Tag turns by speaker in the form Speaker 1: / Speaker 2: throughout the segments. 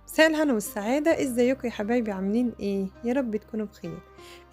Speaker 1: مساء الهنا والسعادة، ازيكم يا حبايبي؟ عاملين ايه؟ يا رب تكونوا بخير.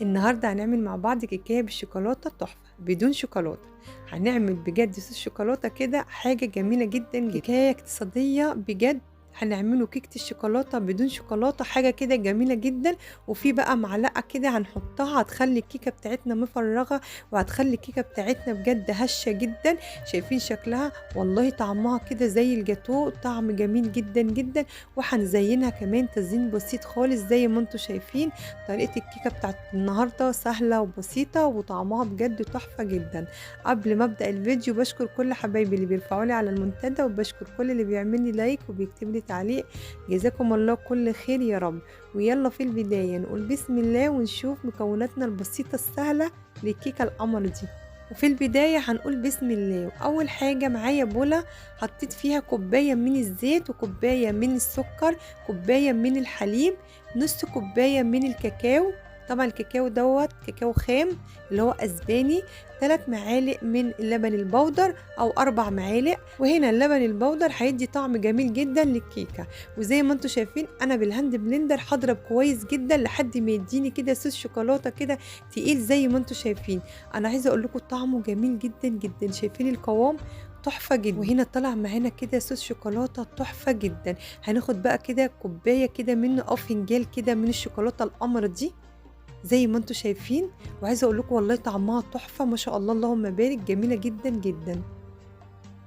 Speaker 1: النهاردة هنعمل مع بعض كيكية بالشوكولاتة تحفة بدون شوكولاتة. هنعمل بجد صوص شوكولاتة كده حاجة جميلة جدا جدا، كيكية اقتصادية بجد. هنعمله كيكة الشوكولاتة بدون شوكولاتة، حاجة كده جميلة جدا. وفي بقى معلقة كده هنحطها هتخلي الكيكة بتاعتنا مفرغة، وهتخلي الكيكة بتاعتنا بجد هشة جدا. شايفين شكلها؟ والله طعمها كده زي الجاتو، طعم جميل جدا جدا. وهنزينها كمان تزيين بسيط خالص زي ما انتم شايفين. طريقة الكيكة بتاعت النهاردة سهلة وبسيطة وطعمها بجد تحفة جدا. قبل ما ابدأ الفيديو بشكر كل حبايبي اللي بيرفعوا لي على المنتدى، وبشكر كل اللي بيعمل لي like وبيكتب لي تعليق. جزاكم الله كل خير يا رب. ويلا في البداية نقول بسم الله ونشوف مكوناتنا البسيطة السهلة للكيكة القمر دي. وفي البداية هنقول بسم الله. وأول حاجة معايا بولة حطيت فيها كوباية من الزيت، وكوباية من السكر، كوباية من الحليب، نص كوباية من الكاكاو. طبعا الكاكاو دوت كاكاو خام اللي هو اسباني، 3 معالق من اللبن البودر او 4 معالق. وهنا اللبن البودر هيدي طعم جميل جدا للكيكه. وزي ما انتم شايفين انا بال hand blender هضرب كويس جدا لحد ما يديني كده صوص شوكولاتة كده تقيل زي ما انتم شايفين. انا عايزه اقول لكم طعمه جميل جدا جدا، شايفين القوام تحفة جدا. وهنا طلع معانا كده صوص شوكولاتة تحفة جدا. هناخد بقى كده كوباية كده منه او فنجان كده من الشوكولاتة القمر دي زي ما انتم شايفين. وعايزه اقول لكم والله طعمها تحفة ما شاء الله اللهم بارك، جميلة جدا جدا.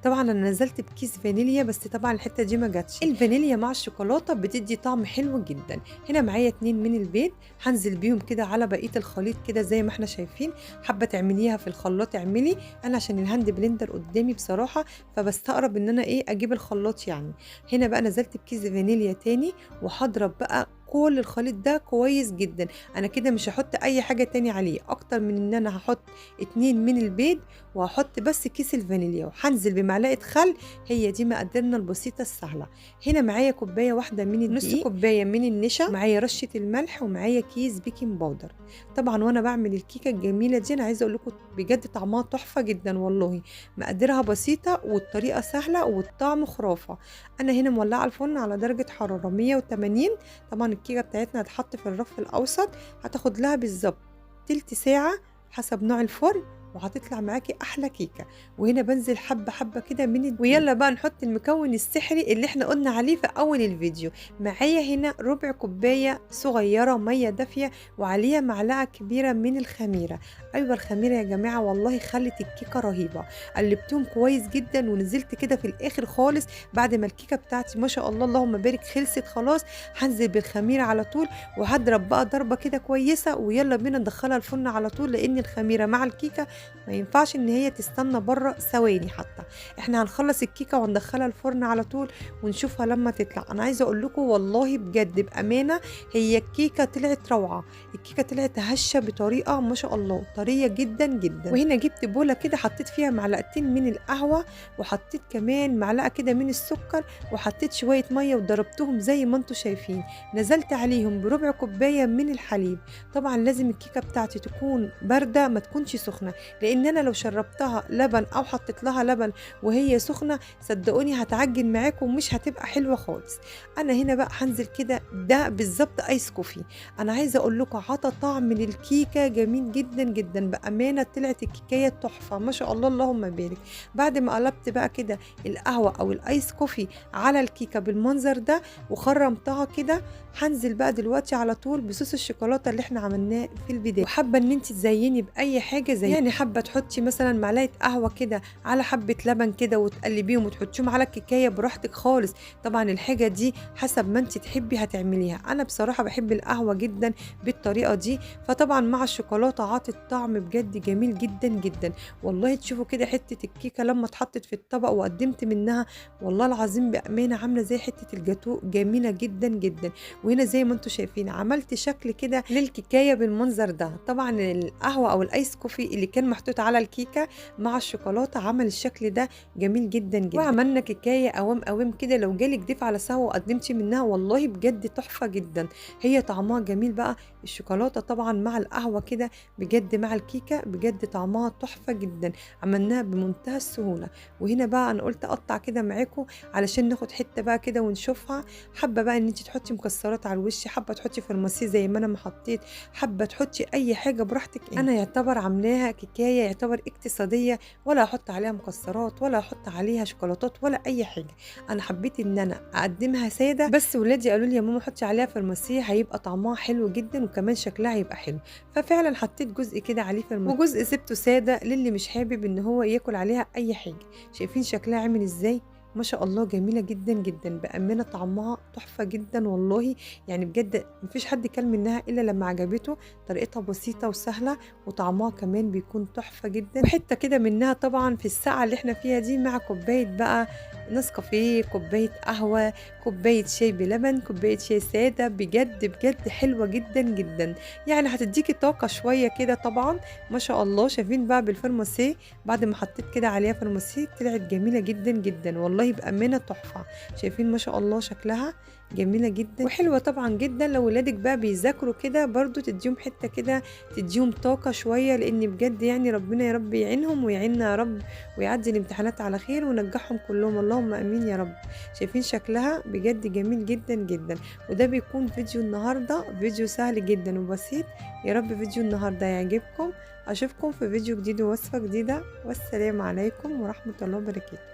Speaker 1: طبعا انا نزلت بكيس فانيليا، بس طبعا الحتة دي ما جاتش. الفانيليا مع الشوكولاتة بتدي طعم حلو جدا. هنا معايا 2 من البيض هنزل بيهم كده على بقية الخليط كده زي ما احنا شايفين. حابة تعمليها في الخلاط اعملي، انا عشان ال hand blender قدامي بصراحة فبستقرب ان انا ايه اجيب الخلاط يعني. هنا بقى نزلت بكيس فانيليا تاني وهضرب بقى كل الخليط ده كويس جدا. انا كده مش هحط اي حاجة تاني عليه اكتر من ان انا هحط 2 من البيض وهحط بس كيس الفانيليا، وهنزل بمعلقه خل. هي دي مقاديرنا البسيطة السهلة. هنا معايا كوباية واحدة من الدقيق، نص كوباية من النشا، معايا رشه الملح، ومعايا كيس baking powder. طبعا وانا بعمل الكيكه الجميلة دي انا عايزه اقول لكم بجد طعمها تحفة جدا والله. مقاديرها بسيطة والطريقة سهلة والطعم خرافه. انا هنا مولعه الفرن على درجه حرارة 180. طبعا الكيكه بتاعتنا هتحط في الرف الاوسط، هتاخد لها بالظبط تلت ساعة حسب نوع الفرن، وهتطلع معاكي احلى كيكة. وهنا بنزل حبه حبه كده من ويلا بقى نحط المكون السحري اللي احنا قلنا عليه في اول الفيديو. معايا هنا ربع كوباية صغيرة مية دافيه وعليها معلقه كبيرة من الخميره. ايوه الخميره يا جماعة والله خلت الكيكه رهيبة. قلبتهم كويس جدا ونزلت كده في الاخر خالص بعد ما الكيكه بتاعتي ما شاء الله اللهم بارك خلصت خلاص، هنزل بالخميره على طول وهضرب بقى ضربه كده كويسة. ويلا بينا ندخلها الفرن على طول، لان الخميره مع الكيكه ما ينفعش ان هي تستنى بره ثواني حتى. احنا هنخلص الكيكه وندخلها الفرن على طول ونشوفها لما تطلع. انا عايزه اقول لكم والله بجد بامانه هي الكيكه طلعت روعه، الكيكه طلعت هشه بطريقة ما شاء الله، طرية جدا جدا. وهنا جبت بوله كده حطيت فيها معلقتين من القهوة، وحطيت كمان معلقه كده من السكر، وحطيت شوية مية وضربتهم زي ما انتم شايفين. نزلت عليهم بربع كوباية من الحليب. طبعا لازم الكيكه بتاعتي تكون باردة ما تكونش سخنة، لان انا لو شربتها لبن او حطيت لها لبن وهي سخنة صدقوني هتعجن معاكم ومش هتبقى حلوة خالص. انا هنا بقى هنزل كده ده بالظبط ice coffee. انا عايزه اقول لكم عطى طعم للكيكه جميل جدا جدا بامانه، طلعت الكيكيه تحفة ما شاء الله اللهم بارك. بعد ما قلبت بقى كده القهوة او ال ice coffee على الكيكه بالمنظر ده وخرمتها كده، هنزل بقى دلوقتي على طول بصوص الشوكولاتة اللي احنا عملناه في البداية. وحابة ان انت تزيني باي حاجة زي يعني حابة تحطي مثلا معلقه قهوة كده على حبه لبن كده وتقلبيهم وتحطيهم على الكيكايه براحتك خالص. طبعا الحاجة دي حسب ما انت تحبي هتعمليها. انا بصراحة بحب القهوة جدا بالطريقة دي، فطبعا مع الشوكولاتة عطت طعم بجد جميل جدا جدا والله. تشوفوا كده حتة الكيكه لما اتحطت في الطبق وقدمت منها والله العظيم بامانه عامله زي حتة الجاتو، جميلة جدا جدا. وهنا زي ما انتم شايفين عملت شكل كده للكيكايه بالمنظر ده. طبعا القهوة او ال ice coffee اللي كان محطوط على الكيكه مع الشوكولاتة عمل الشكل ده جميل جدا جدا. وعملنا كيكايه قوام قوام كده، لو جالك ضيف على سوا وقدمتي منها والله بجد تحفة جدا. هي طعمها جميل بقى الشوكولاتة طبعا مع القهوة كده بجد مع الكيكه بجد طعمها تحفة جدا، عملناها بمنتهى السهولة. وهنا بقى انا قلت اقطع كده معاكم علشان ناخد حتة بقى كده ونشوفها. حابة بقى ان انت تحطي مكسرات على الوش، حابة تحطي فرماسيه زي ما انا ما حطيت، حابة تحطي اي حاجة براحتك. انا يعتبر عاملاها كيكايه يعتبر اقتصادية، ولا احط عليها مكسرات ولا احط عليها شوكولاتات ولا اي حاجة. انا حبيت ان انا اقدمها ساده، بس ولادي قالوا لي يا ماما حطي عليها فرماسيه هيبقى طعمها حلو جدا وكمان شكلها هيبقى حلو. ففعلا حطيت جزء كده عليه فرماسيه وجزء سبته ساده للي مش حابب ان هو ياكل عليها اي حاجة. شايفين شكلها عامل ازاي؟ ما شاء الله جميلة جدا جدا بأمانة، طعمها تحفة جدا والله، يعني بجد مفيش حد كل منها إلا لما عجبته. طريقتها بسيطة وسهلة وطعمها كمان بيكون تحفة جدا. وحتة كده منها طبعا في الساعة اللي احنا فيها دي مع كوباية بقى نسكافيه، كوباية قهوة، كوباية شاي بلبن، كوباية شاي سادة، بجد بجد حلوة جدا جدا، يعني هتديكي طاقة شوية كده طبعا ما شاء الله. شايفين بقى بالفرماسيه بعد ما حطيت كده عليها فرماسيه طلعت جميلة جدا جدا والله بأمانة تحفة. شايفين ما شاء الله شكلها جميلة جدا وحلوة طبعا جدا. لو ولادك بقى بيذاكروا كده برضو تديهم حتة كده، تديهم طاقة شوية، لان بجد يعني ربنا يا رب يعينهم ويعيننا يا رب ويعدي الامتحانات على خير ونجحهم كلهم، اللهم امين يا رب. شايفين شكلها بجد جميل جدا جدا. وده بيكون فيديو النهاردة، فيديو سهل جدا وبسيط. يا رب فيديو النهاردة يعجبكم. اشوفكم في فيديو جديد ووصفة جديدة، والسلام عليكم ورحمة الله وبركاته.